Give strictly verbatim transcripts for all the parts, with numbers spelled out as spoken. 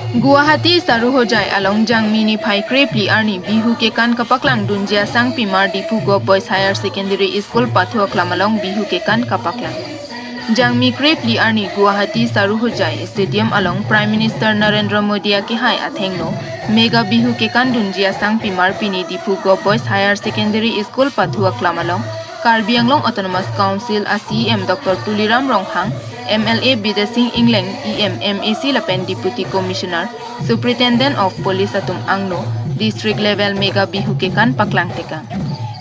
Guwahati Saruhojai along Jangmi niphai krephli arni Bihu kekan kapaklangdunji asangpimar Diphu Govt Boys Higher Secondary School pathu aklam along Bihu kekan kapaklang. Jangmi krephli arni Guwahati Saruhojai Stadium along Prime Minister Narendra Modi akehai athengno Mega Bihu kekandunji asangpimar pini Diphu Govt Boys Higher Secondary School pathu aklam along Karbi Anglong Autonomous Council a C E M Doctor Tuliram Ronghang, M L A Bidya Sing Engleng, E M, M A C lapen Deputy Commissioner, Superintendent of Police atum angno district level Mega Bihu kekan paklang tekang.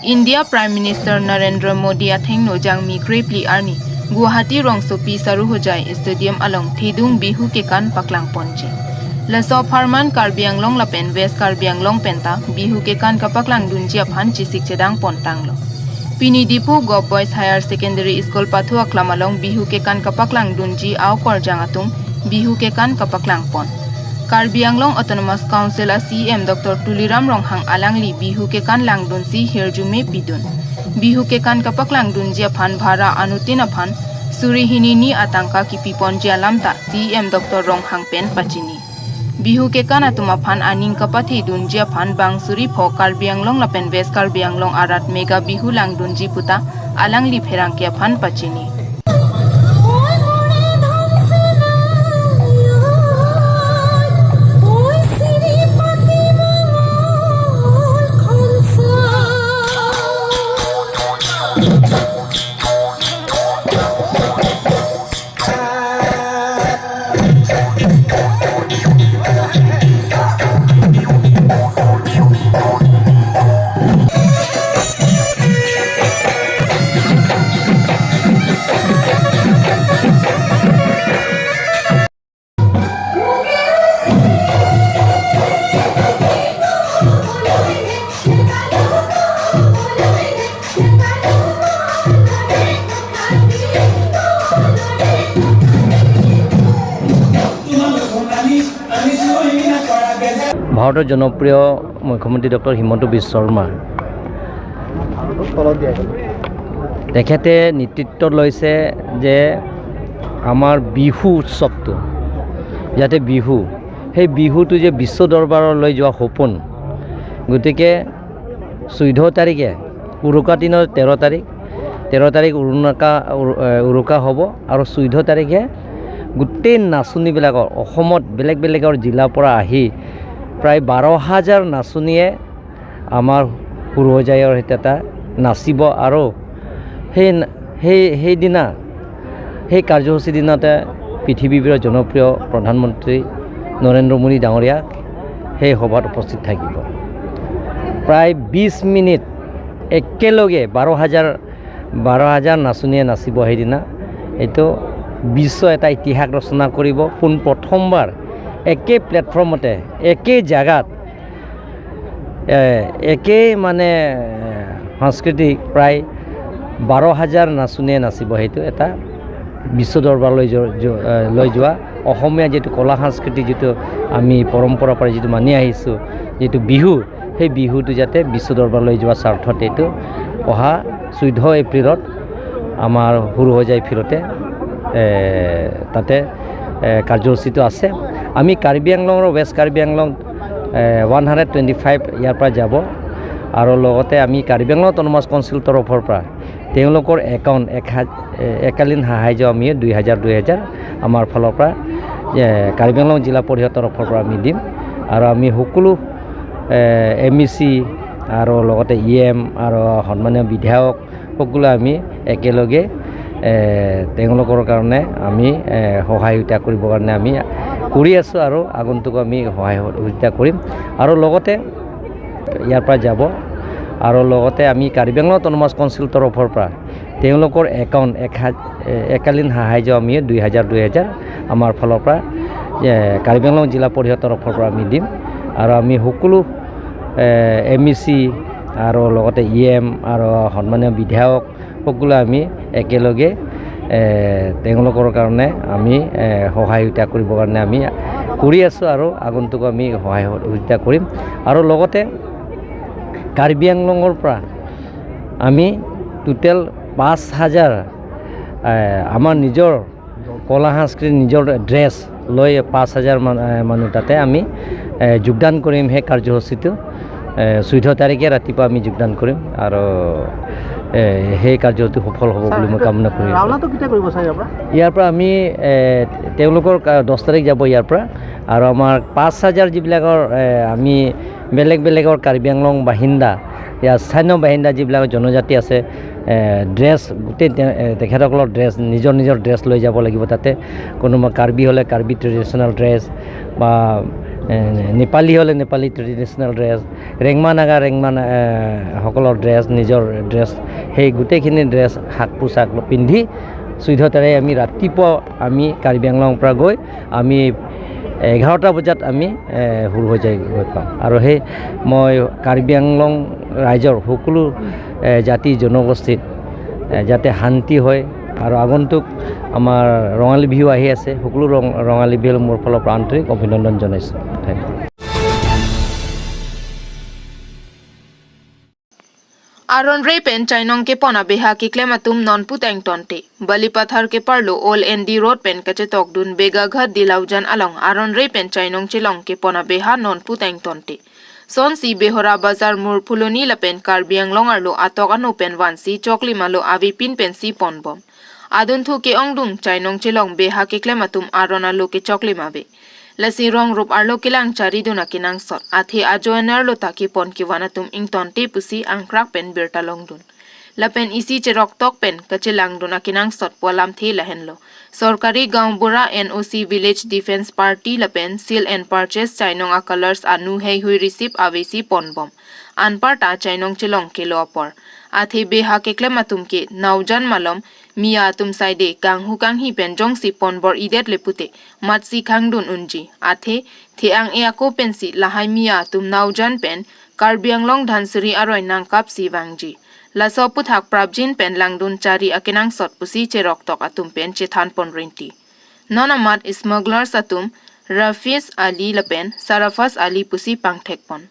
India Prime Minister Narendra Modi athengno Jangmi krephli arni Guwahati rongsopi Saruhojai Stadium along thedung Bihu kekan paklangponji. Laso apharman Karbi Anglong lapen West Karbi Anglong penta Bihu kekan kapaklangdunji aphan chesik chedangpon tanglo. Pini Diphu Govt Boys Higher Secondary School pathu aklam along Bihu kekan kapaklangdunji a-okorjang atum Bihu kekan kapaklangpon. Karbi Anglong Autonomous Council a C E M Doctor Tuliram Ronghang alangli Bihu kekan langdunsi hirjume pidun. Bihu kekan kapaklangdunji aphan bhara anuttin aphan suri hini ni atangka kipiponji alam ta C E M Doctor Ronghang pen pachini. Bihu kekan atum aphan aning kapathedunji aphan bang suri pho Karbi Anglong lapen West Karbi Anglong arat Mega Bihu langdunji puta alangli pherangke aphan pachini. ভাৰতৰ জনপ্ৰিয় মুখ্যমন্ত্ৰী ডক্টৰ হিমন্ত বিশ্ব শৰ্মা, তেখেতে নেতৃত্ব লৈছে যে আমাৰ বিহু উৎসৱটো যাতে বিহু, সেই বিহুটো যে বিশ্ব দৰবাৰলৈ যোৱা সপোন। গতিকে চৈধ্য তাৰিখে, উৰুকা দিনৰ তেৰ তাৰিখ, তেৰ তাৰিখ উৰুকা, উৰু-, এ, উৰুকা হ'ব আৰু চৈধ্য তাৰিখে গোটেই নাচনীবিলাকৰ, অসমত বেলেগ বেলেগৰ জিলাৰ পৰা আহি প্ৰায় বাৰ হাজাৰ নাচনীয়ে আমাৰ সুৰহোজাইৰ সৈতে এটা নাচিব আৰু সেই, সেই, সেইদিনা, সেই কাৰ্যসূচী দিনাতে পৃথিৱীৰ জনপ্ৰিয় প্ৰধানমন্ত্ৰী নৰেন্দ্ৰ মোদী ডাঙৰীয়া সেই সভাত উপস্থিত থাকিব। প্ৰায় বিছ মিনিট একেলগে বাৰ হাজাৰ, বাৰ হাজাৰ নাচনীয়ে নাচিব সেইদিনা। এইটো বিশ্ব এটা ইতিহাস ৰচনা কৰিব। পোন প্ৰথমবাৰ একে প্লেটফৰ্মতে, একে জাগাত, এ, একেই মানে, এ, সাংস্কৃতিক প্ৰায় বাৰ হাজাৰ নাচনীয়ে নাচিব। সেইটো এটা বিশ্ব দৰবাৰলৈ যো-, যো-, এ, লৈ যোৱা অসমীয়া যিটো কলা সংস্কৃতি, যিটো আমি পৰম্পৰা পৰা যিটো মানি আহিছোঁ, যিটো বিহু, সেই বিহুটো যাতে বিশ্ব দৰবাৰলৈ যোৱাৰ স্বাৰ্থত এইটো অহা চৈধ্য এপ্ৰিলত আমাৰ সুৰহোজাই ফিল্ডতে, এ, তাতে, এ, কাৰ্যসূচীটো আছে। আমি কাৰ্বি আংলং আৰু ৱেষ্ট কাৰ্বি আংলং, এ, one hundred twenty five year পৰা যাব আৰু লগতে আমি কাৰ্বি আংলং অট'নমাছ কাউন্সিল তৰফৰ পৰা তেওঁলোকৰ একাউণ্ট এক হাজ-, এ, এককালীন সাহায্য আমি দুই হাজাৰ, দুই হাজাৰ আমাৰ ফালৰ পৰা, এ, কাৰ্বি আংলং জিলা পৰিষদ তৰফৰ পৰা আমি দিম আৰু আমি সকলো, এ, এম ই চি আৰু লগতে ই এম আৰু সন্মানীয় বিধায়ক সকলো আমি একেলগে, এ, তেওঁলোকৰ কাৰণে আমি, এ, সহায় সহযোগিতা কৰিবৰ কাৰণে আমি কৰি আছোঁ আৰু আগন্তুক আমি সহায় সহযোগিতা কৰিম। আৰু লগতে ইয়াৰ পৰা যাব আৰু লগতে আমি কাৰ্বি আংলং অট'নমাছ কাউন্সিল তৰফৰ পৰা তেওঁলোকৰ একাউণ্ট এক হাজ-, এ, এককালীন সাহায্য আমি দুই হাজাৰ, দুই হাজাৰ আমাৰ ফালৰ পৰা, এ, কাৰ্বি আংলং জিলা পৰিষদ তৰফৰ পৰা আমি দিম আৰু আমি সকলো, এ, এম ই চি আৰু লগতে ই এম আৰু সন্মানীয় বিধায়ক সকলো আমি একেলগে, এ, তেওঁলোকৰ কাৰণে আমি, এ, সহায় সহযোগিতা কৰিবৰ কাৰণে আমি কৰি আছোঁ আৰু আগন্তুক আমি সহায় সহযোগিতা কৰিম। আৰু লগতে কাৰ্বি আংলঙৰ পৰা আমি টোটেল পাঁচ হাজাৰ, এ, আমাৰ নিজৰ কলা সংস্কৃতি, নিজৰ ড্ৰেছ, লৈ পাঁচ হাজাৰ মান-, এ, মানুহ তাতে আমি, এ, যোগদান কৰিম সেই কাৰ্যসূচীটো। এ, চৈধ্য তাৰিখে ৰাতিপুৱা আমি যোগদান কৰিম আৰু, এ, সেই কাৰ্যটো সফল হ'ব ছাৰ, বুলি মই এইটো কামনা কৰিম। ৰাওনাটো কেতিয়া কৰিব ছাৰ ইয়াৰ পৰা? ইয়াৰ পৰা আমি, এ, তেওঁলোকৰ কা-, দহ তাৰিখ যাব ইয়াৰ পৰা। আৰু আমাৰ পাঁচ হাজাৰ যিবিলাকৰ, এ, আমি বেলেগ বেলেগৰ কাৰ্বি আংলং বাসিন্দা, ইয়াৰ স্থানীয় বাসিন্দা যিবিলাক জনজাতি আছে, এ, ড্ৰেছ গোটেই তে-, এ, তেখেতসকলৰ ড্ৰেছ, নিজৰ নিজৰ ড্ৰেছ লৈ যাব লাগিব তাতে। কোনোবা কাৰ্বি হ'লে কাৰ্বি ট্ৰেডিশ্যনেল ড্ৰেছ বা, এ, নেপালী হ'লে নেপালী ট্ৰেডিশ্যনেল ড্ৰেছ, ৰেংমা নাগা, ৰেংমা না-, এ, সকলৰ ড্ৰেছ, নিজৰ ড্ৰেছ, সেই গোটেইখিনি ড্ৰেছ, সাজ পোছাক পিন্ধি চৈধ্য তাৰিখে আমি ৰাতিপুৱা আমি কাৰ্বি আংলঙৰ পৰা গৈ আমি এঘাৰটা বজাত আমি, এ, হুৰ হৈ যাই গৈ পাম। আৰু সেই মই কাৰ্বি আংলং ৰাইজৰ সকলো, এ, জাতি জনগোষ্ঠীত, এ, যাতে শান্তি হয় আৰু আগন্তুক আমাৰ ৰঙালী বিহু আহি আছে, সকলো ৰং-, ৰঙালী বিহুলৈ মোৰ ফালৰ পৰা আন্তৰিক অভিনন্দন জনাইছোঁ। Thank you. Aron re pen chainong kepon abeha keklem atum non puteng tonte. Balipathar keparlo Old N D Road pen kachetokdun Begaghat Dilaujan along aron re pen chainong chelong kepon abeha non puteng tonte. Sonsi Behora Bazar Mur Phuloni lapen Karbi Anglong arlo atok ano pen vansi choklim alo avepin pensi ponbom. Adunthu ke-ongdung chainong chelong beha keklem atum aron alo kechoklim ave. Lasi rong rup arlo kelang charidun akenangsot, athe ajo ener lo ta kepon kevan atum ingtonte pusi angkrak pen birta longdun. Lapen isi cheroktok pen kachelangdun akenangsot pu alamthe lahenlo. Sorkari Gaonbura N O C Village Defence Party lapen Seal and Purchase chainong a-colours anu heihui receipt avesi ponbom. Anparta chainong chelong kelo apor. Athe beha keklem atum ke naujan malom miya atum saide kanghu kanghi pen jongsi ponbor-idet le pute matsi khangdun unji. Athe the-ang e ako pensi lahai miya atum naujan pen Karbi Anglong Dhansiri aroi nangkapsi vangji. Laso aphuthak prapjin pen langdun chari akenangsot pusi cheroktok atum pen chethanpon rinti. Non amat smugglers atum Rafiz Ali lapen Sarafaz Ali pusi pangthekpon.